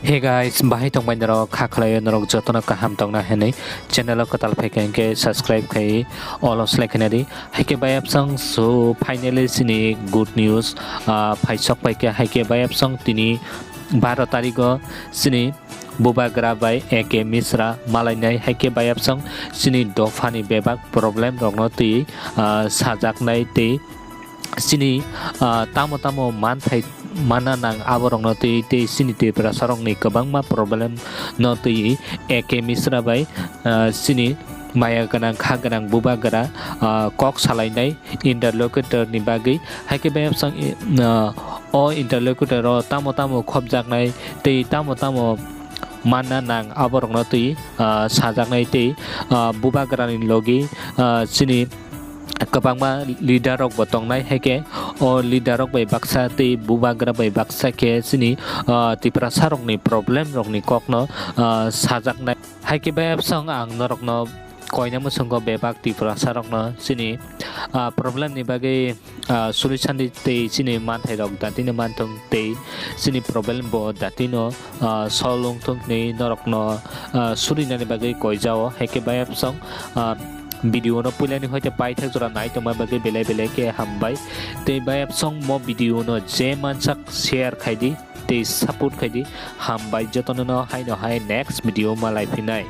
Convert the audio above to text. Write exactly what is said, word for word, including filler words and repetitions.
Hey guys, bahai tongbai norok, kha khlai norok jotono kaham tongna hinwi channel o kwtal phaikha hinkhe subscribe khai olo select khaina di. Haikhe bayapsong so finally chini good news, ah, phaisok paikha. Haikhe bayapsong tini baro tarigo chini bubagra bai A K Misra malainai. Haikhe bayapsong chini dophani bebak problem rokno twi, ah, sajaknai tei chini, ah, tamo tamo manthai manna nang aborokno twi tei chini Tiprasarokni kwbangma problem no twi A K Misra bai, ah, chini maya gwnang kha gwnang bubagra, ah, kok salainai interlocutor ni bagwi. Haikhe bayapsong, ah, o interlocutor o tamo tamo khopjaknai tei tamo tamo manna nang aborokno twi, ah, sajaknai tei, ah, bubagrani logi, ah, chini kwbangma leader rok bo tongnai. Haikhe o leader rok bai baksa tei bubagra bai baksa khe chini, ah, Tiprasarokni problem rokni kokno, ah, sajaknai. Haikhe bayapsong ang norokno koina mwswngo bebak Tiprasarokno chini, ah, problem ni bagwi, ah, solution di tei chini manthairok datino manthung tei chini problem bo datino, ah, solve wngthung hinwi norokno, ah, surinani bagwi koijao. Haikhe bayapsong, ah, video no puilani hoite paithak jora nai tongma bagwi belai belai khe hambai. Tei bayapsong mo video no je mansak share khaidi tei support khaidi. Hambai jotono no haino hai next video malai phinai.